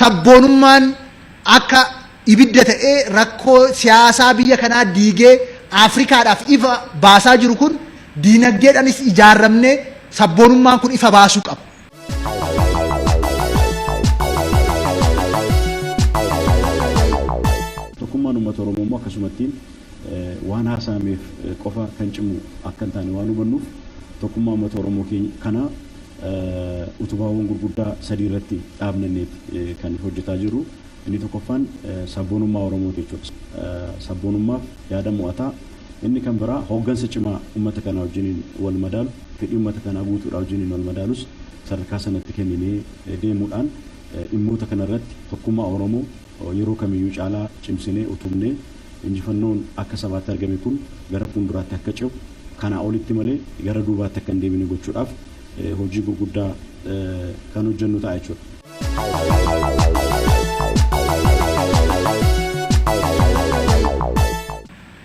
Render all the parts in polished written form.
Sabboonummaan akka ibidda ta'ee rakkoo siyaasaa biyya kanaa diigee Afrikaadhaaf ifa baasaa jiru kun diinagdeedhanis ijaarramnee sabboonummaan kun ifa baasuu qaba. Tokkummaan uummata Oromoo immoo akkasumattiin waan haasa'ameef qofa kan cimu akka hin taane waan hubannuuf, tokkummaa uummata Oromoo kana utubaawwan gurguddaa sadii irratti dhaabnanneet kan hojjetaa jirru. Inni tokkoffaan sabboonummaa Oromooti jechuudha. Sabboonummaaf yaada mo'ataa. Inni kan biraa hooggansa cimaa uummata kanaa wajjiniin wal madaalu, fedhii uummata kanaa guutuudhaa wajjiniin wal madaalus sadarkaa sanatti kenninee deemuudhaan, dhimmoota kanarratti tokkummaa Oromoo yeroo kamiyyuu caalaa cimsinee utubnee, injifannoon akka sabaatti argame kun gara fuulduraatti akka ce'u, kanaa olitti malee gara duubaatti akka hin deebine gochuudhaaf hojii gurguddaa kan hojjennu ta'a jechuudha.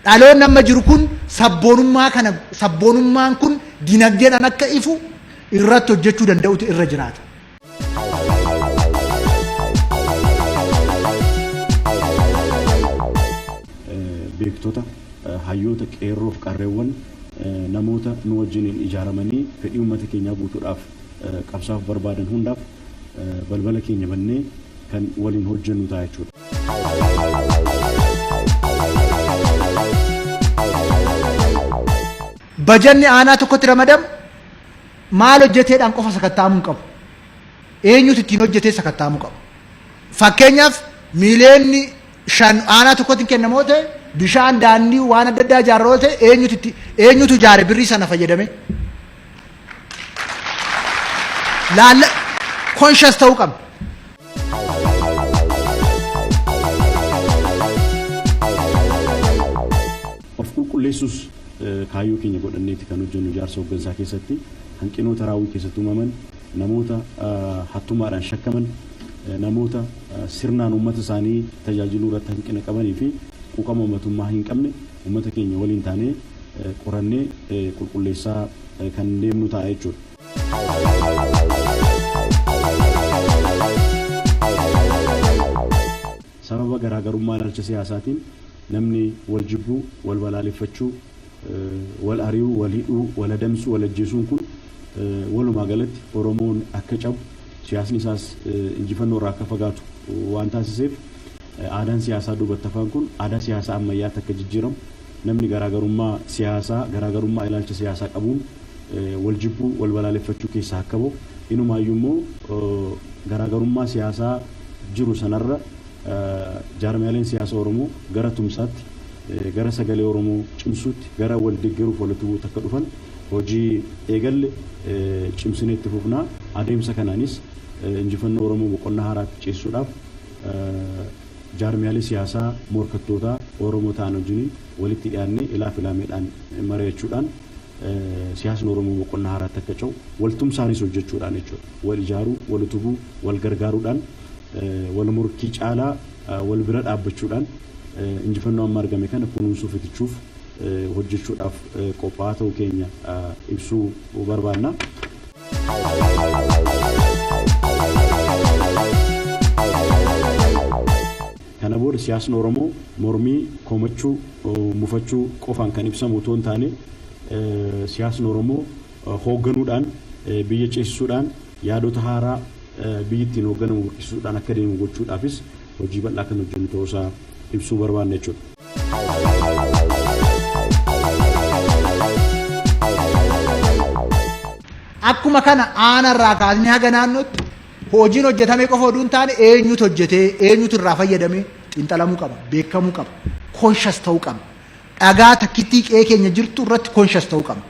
Dhaloonni amma jiru kun sabboonummaa kana, sabboonummaan kun dinagdeedhaan akka ifu irratti hojjechuu danda'utu irra jiraata. Beektota, hayyoota, qeerroof qarreewwan, namoota nu wajjiniin ijaaramanii fedhii uummata keenyaa guutuudhaaf qabsaa'uuf barbaadan hundaaf balbala keenya bannee kan waliin hojjennu ta'a jechuudha. Bajanni aanaa tokkotti ramadamu maal hojjeteedhaan qofa sakatta'amuu hin qabu. Eenyutu ittiin hojjetee sakatta'amuu qaba. Fakkeenyaaf, miiliyoonni 5 aanaa tokkotti kennamoo ta'e, bishaan, daandii, waan adda addaa ijaarra ta'e, eenyutu ijaare birrii sana fayyadame? Laalla conscious ta'uu qabna. Of qulqulleessuus kaayyoo keenya godhanneeti kan hojjennu. Ijaarsa hooggansaa keessatti hanqinoota raawwii keessatti uumaman, namoota hattummaadhaan shakkaman, namoota sirnaan uummata isaanii tajaajiluu irratti hanqina qabanii fi quuqama uummatummaa hin qabne uummata keenya waliin taanee qorannee qulqulleessaa kan deemnu ta'a jechuudha. Sababa garaagarummaa ilaalcha siyaasaatiin namni wal jibbuu, wal balaaleffachuu, wal ari'uu, wal hidhuu, wal adamsuu, wal ajjeesuun kun walumaa galatti Oromoon akka cabu, siyaasni isaas injifannoo irraa akka fagaatu waan taasiseef, aadaan siyaasaa duubatti hafaan kun aadaa siyaasaa ammayyaatti akka jijjiiramu, namni garaagarummaa siyaasaa, garaagarummaa ilaalcha siyaasaa qabuun wal jibbuu, wal balaaleffachuu keessaa akka bahu, inumaayyuu immoo garaagarummaa siyaasaa jiru sanarra jaarmiyaaleen siyaasa Oromoo gara tumsaatti, gara sagalee Oromoo cimsuutti, gara wal deeggaruuf walitti bu'uutti akka dhufan hojii eegalle cimsinee itti fufnaa. Adeemsa kanaanis injifannoo Oromoo boqonnaa haaraatti ceesisuudhaaf jaarmiyaalee siyaasaa morkattootaa Oromoo ta'an wajjiniin walitti dhiyaannee ilaa filaameedhaan mari'achuudhaan, siyaasni Oromoo boqonnaa haaraatti akka ce'u waltumsaanis hojjechuudhaan jechuudha. Wal ijaaruu, wal utubuu, wal gargaaruudhaan, wal morkii caalaa wal bira dhaabbachuudhaan injifannoo amma argame kana kunuunsuuf, itichuuf hojjechuudhaaf qophaa'aa ta'uu keenya ibsuu barbaanna. Kana booda siyaasni Oromoo mormii, komachuu, mufachuu qofaan kan ibsamu otoo hin taane, siyaasni Oromoo hoogganuudhaan, biyya ceesisuudhaan, yaadota haaraa biyyi ittiin hoogganamu burqisiisuudhaan akka deemu gochuudhaafis hojii bal'aa kan hojjennu ta'uusaa ibsuu barbaanna jechuudha. Akkuma kana aanarraa kaasnee haga naannootti hojiin hojjetamee qofa oduu hin taane, eenyutu hojjetee, eenyutu irraa fayyadamee xiinxalamuu qaba, beekamuu qaba, conscious ta'uu qaba. Dhagaa takkittii qe'ee keenya jirtu irratti conscious ta'uu qabna.